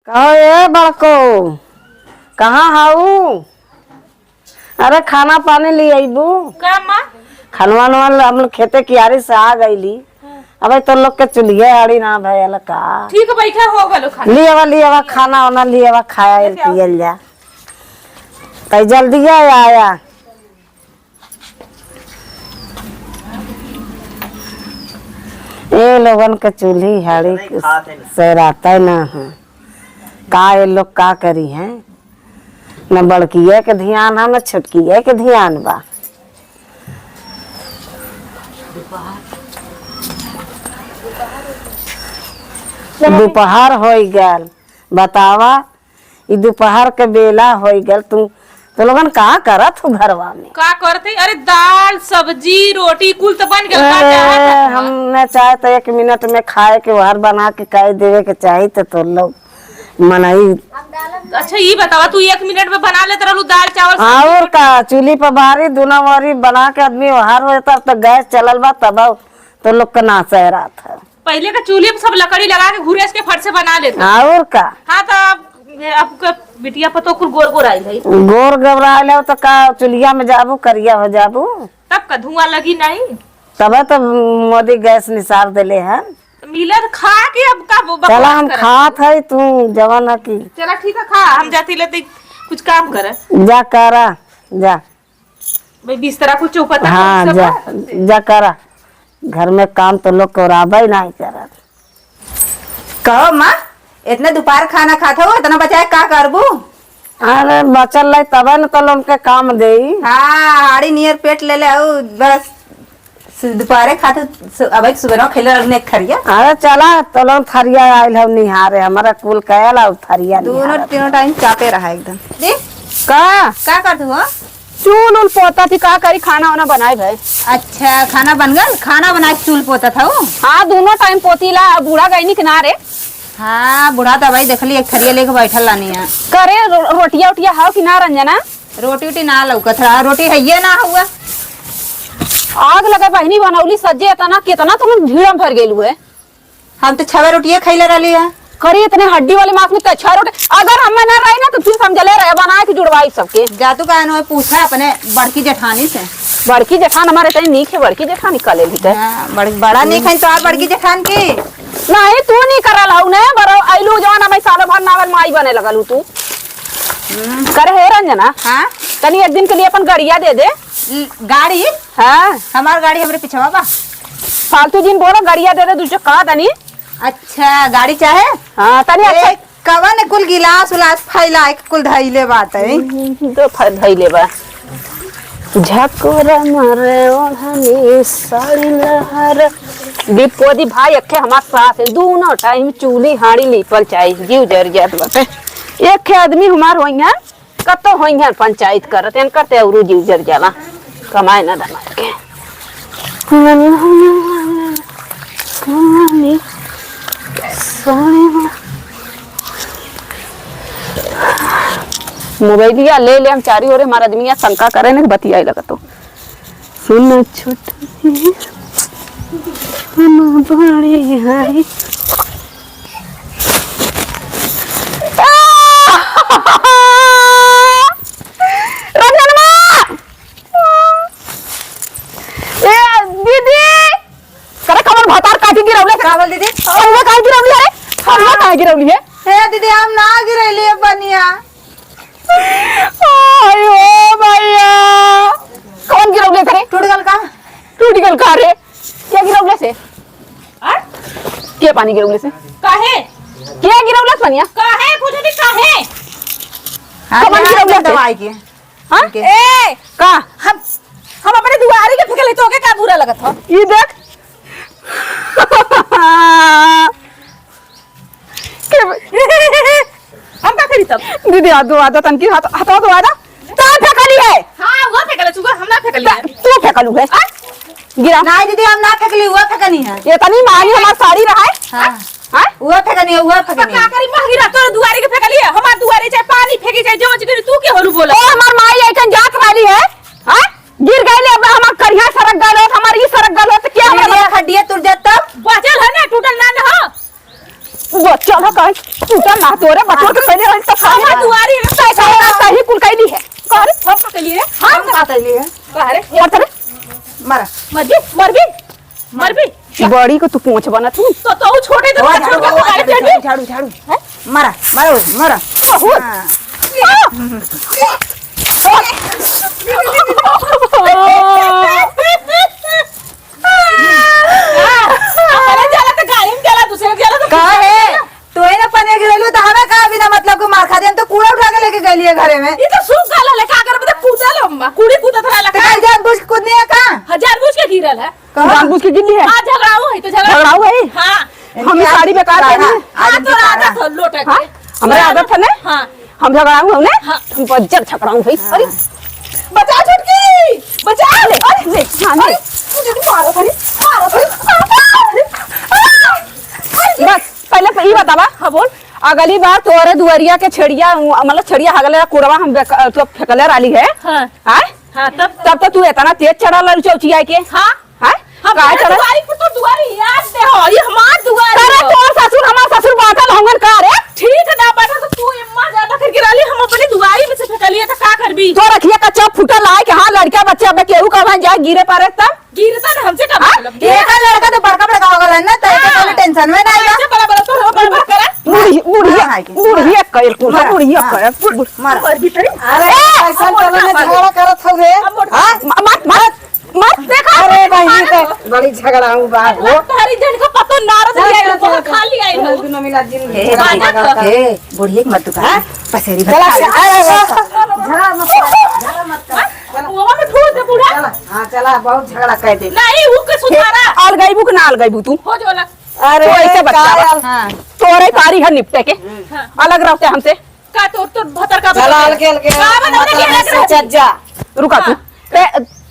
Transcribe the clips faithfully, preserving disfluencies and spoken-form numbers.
कहो ए बड़को, कहाँ हऊ? अरे खाना पानी ले अइबू? का माँ? खनवा नवा हम लोग खेते कियारी से आ गइली। अबे तो लोग के चुल्हिया आड़ी ना भयल का? ठीक है, बैठा हो गलो खाना। ले आवा, ले आवा, खाना वाना ले आवा, खाया लेके आओ। पियल जा। तै जल्दी आ, आया। ए लोगन के चूल्ही हाड़ी से रहता ना है। का ए लोग का करी हैं? न बड़किए के ध्यान है, न छोटकिए के ध्यान बा। दोपहर होइ गल, बतावा, ई दोपहर के बेला होइ गल, तू तो लोगन का करत हो घरवा में? का करत है? अरे दाल, सब्जी, रोटी कुल तो बन गल, का ए, चाहत है हम तुम्हार? न चाहे तो एक मिनट में खाए के ओहर बना के कह देवे के चाही तो, तो लोग मनई। अच्छा, ई बतावा, तू एक मिनट में बना लेत रहलू दाल, चावल, सब्जी, और रोटी? का, चूल्ही पर बारी, दूना बारी बना के आदमी ओहर हो जाता, अब तो गैस चलल बा, तब तो लोग के नाश है रात है। पहिले के चूल्ही पे सब लकड़ी लगा के घुरेस के फट से बना लेत। और का? हाँ, तो अब, अब के बिटिया पतोह कुल गोर गोर आइल है। गोर गोर आइल है, तो का चुल्हिया में जाबू, करिया हो जाबू? तब का धुआं लगी नहीं? तबे तो मोदी गैस निसार देले है। तो मिलत खा के अब का बकवास चला, हम करत खात है, तू जवन है कि चला ठीक है, खा, हम जाती लेते कुछ काम कर। जा करा, जा। भाई बिस्तरा कुछ चौपटा हाँ, कर जा, सब। जा करा। घर में काम तो लोग कराबे नहीं करत। कहो माँ, इतने दोपहर खाना खात हो, इतना बचाए का करबू? अरे बचल रही तबे न तो लोग के काम देई। हाँ, हाड़ी नियर पेट ले ले हऊ, बस। सु-, दोपहरे खाते सु-, अबे सुबह खैले रहने थरिया। अरे चला, तो लोग थरिया आइल हऊ निहारे, हमारा कुल कयल आउ थरिया दोनों निहारे। तीनों टाइम चापे रहा एकदम। दे। का? का करत हो? चूल उल पोता थी, का करी, खाना वाना बनाए भाई। अच्छा, खाना बन गल? खाना बनाए के चूल पोता था वो? हाँ, दोनों टाइम पोतीला, बूढ़ा गईनी के ना रे। हाँ, बूढ़ा तो भाई देखली, एक थरिया लेके बैठल लानी है। करे रो-, रोटिया उटिया हाव कि ना रंजना? रोटी उटी ना लौकत रहा, रोटी हइये ना हुआ। आग लगे बहिनी बनौली सज्जे, इतना, कितना तुम भीड़ में भर गेलू है। हम तो छवे रोटिये खइले रहली है। करे इतने हड्डी वाले मांस में तो छह रोटी, अगर हम ना रही ना तो फिर समझले रहे बनाए के जुड़वाई सबके। जा तू काहे न पूछा अपने बड़की जेठानी से। बड़की जेठान हमारे तनी नीक है, बड़की जेठानी का ले ली ते। हाँ, बड़-, बड़ा नीक है तो आप बड़की जेठान की। नहीं, तू नहीं करल हऊ ने, बरो आइलू जवान हमें सालों भर नावल माई बने लगलू तू। हम्म। करे हे रंजना, हाँ? तनी एक दिन के लिए अपन गड़िया दे दे। ल-, गाड़ी? हाँ। हमार गाड़ी हमरे पिछवा बा। फालतू जिन बोलो, गड़िया दे दे, दू चक्का तनी। अच्छा, गाड़ी चाहे? हाँ, तनी ए, अच्छा। कवन कुल गिलास उलास फैला के कुल धइले बाटे? तो फ-, धइले बा। झकोरा मारे ओढ़नी साड़ी लहर। विपदी भाई, एक ठे हमार सास है, दोनों टाइम चूल्ही हाड़ी लीपल चाही, जीव जर जात बाटे। एक ठे आदमी हमार होइहन, कतो होइहन पंचायत करत, एनकर ते औरू जीव जर जाला, कमाए ना धमाए के। मोबाइलिया ले ले, हम चारी ओरे हमार आदमिया शंका करे ने बतियाए लगतो। सुन छोटी, हम बड़े हैं। रंजनवा! ए, दीदी! करे कमर भतार काटी गिरौले से का बोल दीदी? कमर काहे गिरौली है रे? कमर काहे गिरौली है? ए दीदी, हम ना गिरैली है बनिया। आयो भैया, कौन गिरौले से रे? टूट गल का? टूट गल का रे? के गिरौले से? आ? के पानी गिरौले से? काहे? के गिरौले से पनिया? काहे? कुछ नहीं, काहे? हाँ, कौन गिरौले से? दवाई के। हाँ? के? ए, का? हम, हम अपने दुआरे के फेंकले, तो के का बुरा लगत हो? ई देख। के हम का करी तब? दीदी, हाथ धोआ दो, तनकी हाथ, हाथ धोआ दो। तो फेंकली है। हाँ, वो फेंकले, चुका हम ना फेंकली है। तू फेंकलू है। आ? गिरा। नहीं दीदी, हम ना फेंकली, वो फेंकनी है। ये तनी मांगी हमार साड़ी रहा है। हाँ। हाँ? वो फेंकनी है, वो तो फेंकनी का है। करी महंगी रहा, तोर दुआरे के फेंकली है, हमार दुआरे चाहे पानी फेंकी, चाहे जो मर्जी करी, तू के होलू बोला? ओ, हमार माई ऐकन जात वाली है। हाँ? गिर गई ले, अब हमार करिया सरक गल होत, हमार ई सरक गल होत, तो क्या ये हमरा ये खड्डिया टूट जात तब? बचल है ना, टूटल ना न हो। बचल है काहे? टूटल ना आ तोरे बटोर के खइले होई त खाए। हमार दुआरी है, पैसा है। सही कुल कइली है। का रे? हम पकड़ लिए। हम का कइली है? का रे? मत रे। मारा। मरबी, मरबी, मरबी। बड़ी को तू पूंछ बनत हूँ। तो, तो उ छोटे तो वाह, छोटे झाड़ू, को गाड़ी झाड़ू, दे दे। झाड़ू, झाड़ू। हैं? मारा, मारो, मारा। बहुत। हाँ। अपने जाला तो गाड़ी में जाला, दूसरे जाला तो का है? तोहे ना पनिया गिरैलू तो हमें का बिना मतलब के मार खा दे? हम तो कूड़ा उठा के लेके गइली है घरे में। ये तो सूख गल है, का करबे तो कूदल अम्मा, कूड़ी कूदत रहला तो का? कहीं जानबूझ के कूदनी है का? हाँ, जानबूझ के गिरल है। कहाँ? जानबूझ के गिरली है? हाँ, झगड़ाऊ है तो झगड़ा। झगड़ाऊ है? हाँ। हम इनकी साड़ी बेकार आदत पहनी है। हाँ, आज तो इनकी आदत है लोटा के। हाँ? हमरा आदत है ना? हाँ। हम झगड़ाऊ है ना? हाँ। हम बज्जर झगड़ाऊ है। हाँ। अरे, बचा छुटकी, बचा। ले, अरे, ले, हाँ, ले। अरे, तुझे तो मारो था, मारो था। बस, पहले प-, ई बतावा। हाँ, बोल। अगली बार तोरे दुआरिया के छेड़िया, मतलब छेड़िया हगले कुड़वा हम बेक-, तो फेंकले रहली है। हाँ। आय? हाँ, तब? तब तो तू इतना तेज चढ़ल रहलू चौचिया के। हाँ। आय? हम काहे चढ़ल? दुआरी पर तो दुआरी याद दे हो, ये हमार दुआरी अरे हो। तोर ससुर हमार ससुर बाटल होंगन का रे? ठीक है ना, बाटल तो तू इम्मा ज्यादा करके रहली, हम अपनी दुआरी में से फेंकलिए तो का करबी? तोर अखिया का चौक फूटल आय कि हाँ लड़का बच्चा अब केहू का भाई जाए गिरे पारे तब? गिरता ना हमसे का हाँ? मतलब? एकर लड़का तो बड़का बड़का हो गल है ना, तो एकर हाँ। कोनो tension में नहीं बा। ऐसे बड़ा बड़ा तो हो, बड़ा बड़ा करा। बुढ़ी-, बुढ़िया, हाँ, हाँ, बुढ़िया हाँ। कइल कुल, मारा, बुढ़िया हाँ। कइल। बुढ़-, मारा। अरे, ए, ऐसा अब चलो ना मोटका झगड़ा करत हो रे। अब मोटका हाँ? म-, मत, मत, मत देखा। अरे भाई, ये तो बड़ी झगड़ाऊ बा हो। तुम्हारी जन को पतो नारद चल, लिया, चल, बहुत चल, खा लिया चल, इन्होंने। दोनों मिला जिन ए, झगड़ा ए, करता। ए, बुढ़िया के मत दुखा। हाँ? पसेरी चला, बता। अरे, अरे, अरे, झगड़ा मत कर, झगड़ा मत कर। चला। मुंह में ठूस दे बूढ़ा। चला, हाँ, चला, बहुत झगड़ा कर दे। नहीं, वो के सुधारा। हे, अलगैबू के ना अलगैबू तू? हो जो अलग। अरे, तो ऐसे बच्चा बा। हाँ। तोरे पारी है निपटे के। हाँ। अलग रहते हमसे। का तोर, तोर भतर का चला, भतर? अलगे, अलगे, का बता मतलब अलग सोचत रहे? जा। रुका तू। हाँ। ते,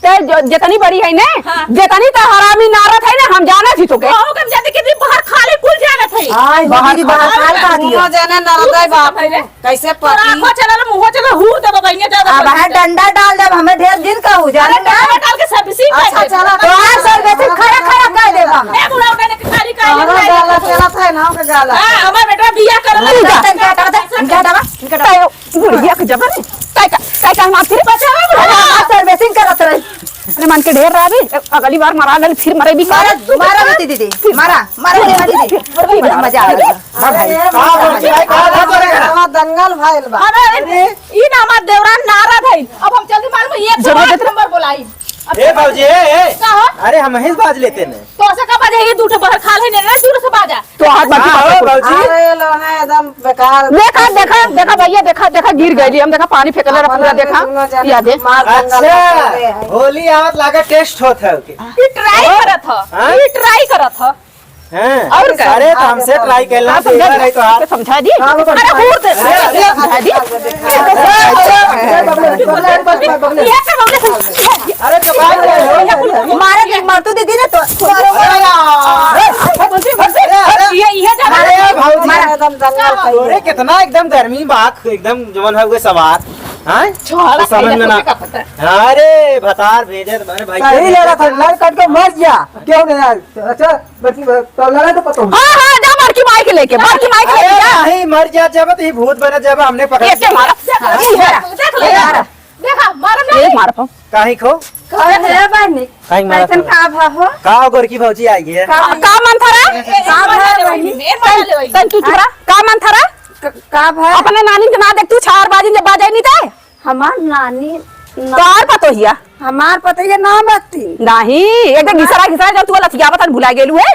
ते जो, जितनी बड़ी है ने, हाँ। जितनी तो हरामी नारद है ना, हम जानत ही तोके। ओहो, हम जानते कि दिन भर खाली कुल जानत है। आय, हो बाहर दीदी, बाहर खाली खाल का दियो। दोनों जने नरदे तू बापू। कैसे तोरा पति? आँखों चला ना, मुँहो चला, हूर देबो कहिए, ज्यादा अब बोल है दे। डंडा डाल देब, हमें ढेर दिन का हो जाने अरे, ना। डंडा डाल के servicing कर अच्छा, दे। चला। तो आज servicing खड़ा खड़ा कर देब हम। ए, बुढ़ा उठा ने खाली कर तोहरा ले। गाला चलत है ना, ओके गाला। हाँ, हमार बेटा बियाह कर ले। इनका, इनका हटावा दे, इनका हटावा, इनका हटावा। ताई, बुढ़िया के जबर है। ताई का, ताई का हम आपके बचावा बुढ़ा। हाँ, servicing करत रही। अरे, मन के ढेर रहा भी, अगली बार मरा गल, फिर मरे भी का? मारा, मारा बेटी दीदी, मारा, मारा बेटी दीदी। मजा आ गया। हाँ भाई। का बोलती भाई, का बोलती भाई? हमार दंगल भाईल बा। अरे, ई ना हमार देवरान नारद है। अब हम जल्दी मालूम है, एक सौ आठ नंबर बोलाई। अब ए भौजी, ए, ए। का हो? अरे, हम ही बाज लेते ने। तो ऐसे का बाजे, ये दूठे बहर खाल है, ने दूर से बाजा। तो हाथ बाकी हाँ, बात हो, करो। भौजी। अरे, लो है, एकदम बेकार। देखा, देखा, देखा भैया, देखा, देखा, गिर गई हम, देखा, पानी फेंकले रहा पूरा, देखा, दोनों जने याद है। मार दंगल अच्छा, कर रहे हैं। होली आवत लागे, test होत है ओके। ई try ओ? करत ह, हाँ? ई try करत ह। हैं? और का? अरे, तो हमसे try कर ला, हाँ, समझा देवर है तो आप। समझा दी। हाँ, वो अरे, समझा। हूर दे, अरे, अरे, समझा दी। अरे, तो बात है। मारे के मार तू दीदी ने तो। अरे, ये, ये जा अरे, भौजी। मारा। एकदम दंगा है। अरे, कितना एकदम गर्मी बात, एकदम जवन है वो सवार। हाँ? छोड़ा, समझ में ना। का पता। अरे, भतार भेजे तो, अरे भाई। सही ले रहा था, लड़ कट के मर गया। क्यों नहीं यार? अच्छा, बड़की, तो लड़ा तो पता हो। हाँ, हाँ, जा बड़की माई के लेके, बड़की माई के लेके अरे जा। नहीं, मर जा, जब तो ये भूत बना, जब हमने पकड़ ये के लिया। मारा। हाँ। ये है। देख ले। ये मारा। देखा, मारा ना ये ये। मारा। काहे खो? काहे है बहनी? काहे मारा कैसन था? का भा हो? का हो गोरकी भौजी आई है? का का मन था रे? का भा बहनी? ए, मारा ले वही। तन तू छोरा, का मन था रे? क-, का भा? अपने नानी के ना देख तू, छार बाजी जब बाजाई नहीं थे। हमार नानी ना तोहार पतोहिया? हमार पतोहिया ना बत्ती। नाही, एकदम घिसरा घिसरा जब तू लथियावत हन भुला गेलू है।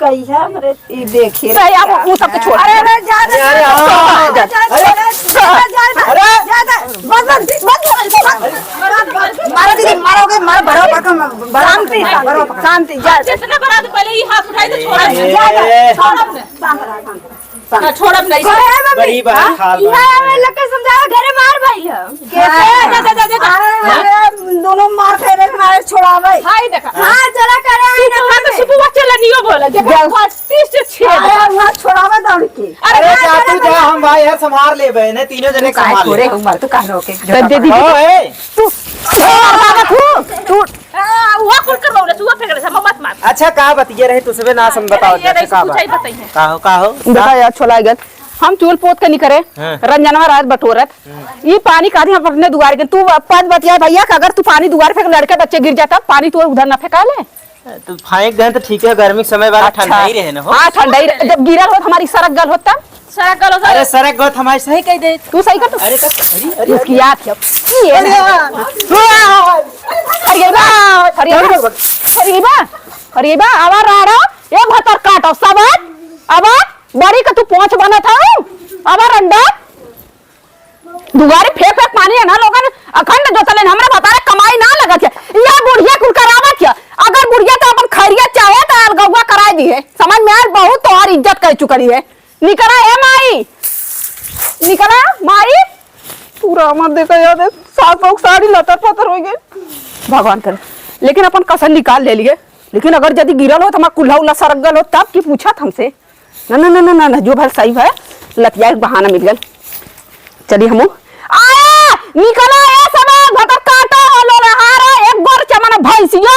कहिया हमरे ई देखी रे। सही, अब उ सब के छोड़। अरे, अरे, जा, जा, अरे, जा, हाँ। जा, जा, जा, जा, जा, जा, अरे। जा, जा, बस, बस, बस, बस, बस, मारो दीदी, मारो के, मारो, बड़ो, बड़ो, बड़ो, शांति, बड़ो, शांति, जा। जितना बड़ा तो पहले ही हाथ उठाई तो छोड़। जा, जा, ए। छोड़ अपने। शांत रह, शांत रह। ना छोड़ब नहीं। कहे बा गरीब है, हाँ? खाल बा। इहाँ आवे लगे समझावे, घरे मार भाई है। कैसे? हाँ। जा, जा, जा, जा, जा। अरे, अरे, दोनों मार खाए रहे, हमारे छोड़ावे। हाय देखा। हाँ, चला करे, आई तू ना तो करे। सुबह चला नियो बोला, देखा, जा। बत्तीस से छेद। अरे, वहाँ छोड़ावे दौड़ के। अरे, अरे, जा, जा, तू जा, जा। हम भाई यार संभाल लेबे, इन्हें तीनों जने तू काहे संभाल छोड़े ले। उमर, तू काहे रोके? तो दे दी। ओ, ए। तू, तू, तू, आ, वो कुल करवाओ ना, तू वो फेंक दे, हम मत मार। अच्छा, का बतिये रहे, तू सबे ना सम बताओ, ये अच्छा, नहीं, का कुछ बात? नहीं बताई है। का हो, का हो? देखा यार, छोला गल। हम चूल पोत के निकरे, हाँ। रंजनवा रात बटोरत। हम्म। ई पानी काढ़ी हम अपने दुआर के। तू पद बतिया भैया कि अगर तू पानी दुआर फेंक, लड़के बच्चे गिर जाता, पानी तू उधर ना फेंका ले। तो फेंक दें तो ठीक है, गर्मी के समय वाला अच्छा। ठंडा ही रहे ना हो। हाँ, ठंडा ही रहे। जब गिरल होत, हमारी सरक गल होत तब? सरक गल होत। अरे सरक गल होत, हमारी सही कह दे। तू सही कर तू। अरे तो, अरे, अरे, उसकी याद है। ये अरे, ना। अरे, अरे, अरे, अरे, अरे, बा, अरे बा, आवा राड़ो, ए भतर काटो, सब आवा, बड़ी का तू पोंछ बनत हऊ, अब रंडा दुआरे फेंक फेंक पानी है ना लोगन, अखंड जोतले न, हमरा भतारे कमाई ना लगत है, या बुढ़िया कुल करावत है। अगर बुढ़िया तो अपन खैरियत चाहे तो अलगौआ कराई दी है, समझ में आयल? बहुत तोहार इज्जत कर चुकली है। निकला ए माई, निकला माई। पूरा हमार देखा याद है, सास बहू साड़ी लतर पतर हो गए। भगवान करे, लेकिन अपन कसर निकाल ले लिए। लेकिन अगर यदि गिरल हो तो हमार कुल्हा उल्हा सरक गल हो तब की पूछत हमसे? ना, ना, ना, ना, ना, ना, जो भल सही है, लतिया एक बहाना मिल गल। चली हमू। आया, निकला ए समाज, भतर काटा हो लो रहा रे, एक गोर चमन भैंसिया,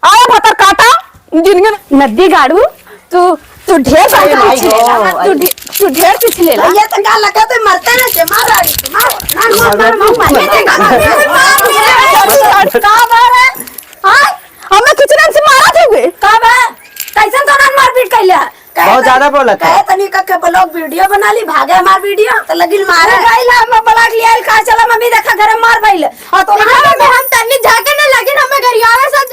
आया भतर काटा, जिनगन नद्दी गाड़ू, तू, तू ढेर अरे भाई पीछे हो, लेला, तू अरे। ढे-, तू ढेर पीछे लेला। भैया तो का लगा तो मरते रहे, मार आ रही, मार, मार, मार, मार, मार, मार, मार, मार, मार, मार, मार, मार, मार, मार, मार, हाँ? हमें किचन से मारा थे बे। का बा? कैसन तोरन मारपीट कैले है? कहे बहुत तनी, ज्यादा बोलत है। कहे तनी का के लोग वीडियो बना ली, भागे हमार वीडियो, तो लगिल मारे। गइल हम ब्लॉग लियाइल, का चला मम्मी देखा घर में मार भइल। और तो हम, हम तन्नी जाके न लगिन, हमें गरियावे सब